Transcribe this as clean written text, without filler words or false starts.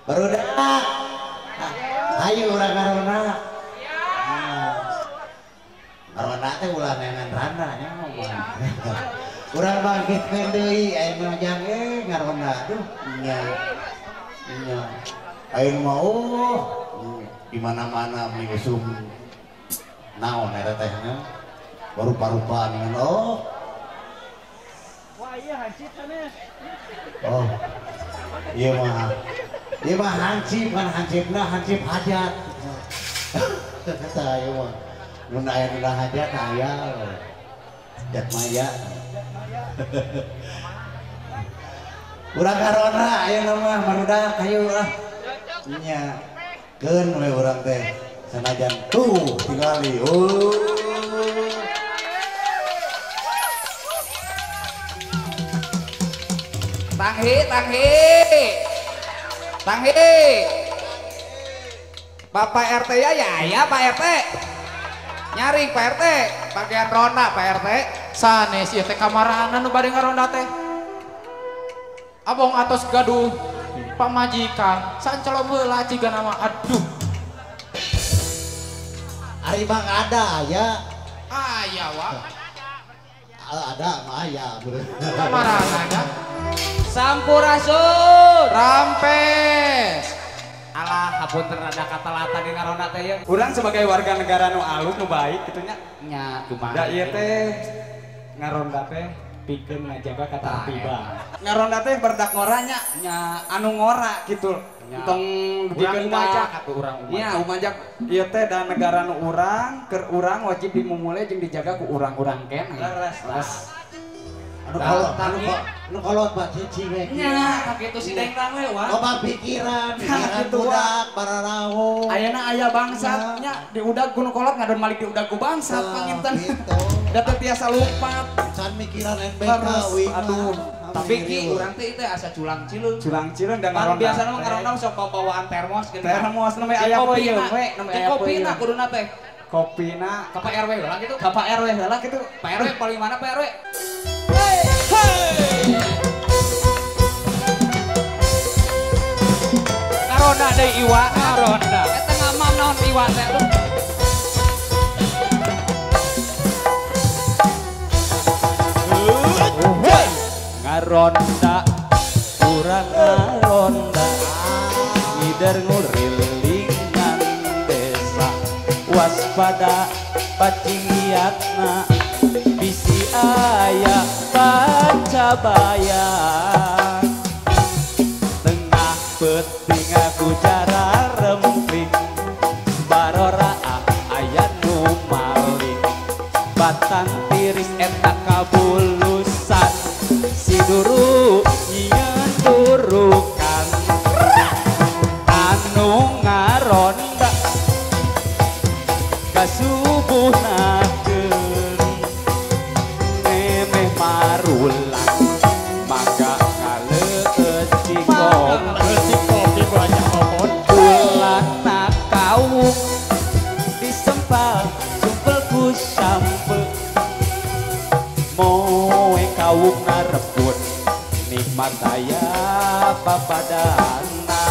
Barudak. Ayo urang ngaronda. Ngaronda teh ulah neangan randa nya mah. Urang bangkitkeun deui aya nu jang ngaronda aduh nya. Nya. Aya nu mah oh di mana-mana menyusum naon eta teh nya. Rupa-rupa dengan oh. Wah iya hansip sanes. Oh. Iya mah. Iya mah hansip kan hansipna hansip hajat. Kata ieu mah. Mun aya nu hajat aya. Hajat maya. Urang karonda ayeuna mah barudak hayu lah. Nya. Keun we urang teh sanajan tuh tingali. Oh. Tanghi, tanghi. Tanghi. Bapak RT ya ya Pak RT. Nyaring Pak RT, bagian ronda Pak RT. Sanes ieu teh kamarana nu bade ngaronda teh. Abong atos gaduh pamajikan, sancelom heula cigana mah aduh. Ari bang ada aya. Aya wa. Ada mah aya. Kamarana nya. Sampurasun. Rampes. Alah, hapunten rada katalatan di ngaronda teh ieu. Urang sebagai warga negara nu alus nu baik kitu nya. Nya kumaha. Da ieu teh ngaronda teh pikeun ngajaga katartiban. Ngaronda teh berdak ngoranya nya anu ngora kitu. Entong dugikeun ka atuh urang umajak. Nya umajak ieu teh da negara nu urang, keur urang wajib dimumule jeung dijaga ku urang-urang keneh. Leres. Anu kolot, anu kolot Pak Cici we. Nya, kitu si dengdang we wah. Loba pikiran, pikiran budak bararawo. Ayeuna aya bangsat nya diudag ku nu kolot ngadon malik diudag ku bangsat panginten. Da teu tiasa lupat. Can mikiran NBK we. Aduh, tapi ki urang teh teh asa culang cileung. Culang cileung da ngaronda. Biasana mah ngaronda sok bawaan termos geuning. Termos nembe aya peuyeum we, nembe aya kopina kuduna teh. Kopina ka Pak RW heula kitu. Ka Pak RW heula kitu. Pak RW paling mana Pak RW? Ngaronda deui Iwa, ngaronda. Eta ngamam naon Iwa teh aduh. Ngaronda, urang ngaronda, ngider ngurilingan desa, waspada pacingiatna, bisi aya panca bayang, tengah peuting aku cara remping, barora aya nu maling, batang tiris eta kabulusan. Si duru nyieun turukan anu ngaronda kasubuhnakeun memeh marulang maka ngaleueut si kopi kulana kawung disempal sumpel ku sampe moe kawung narebut nikmat aya papadana.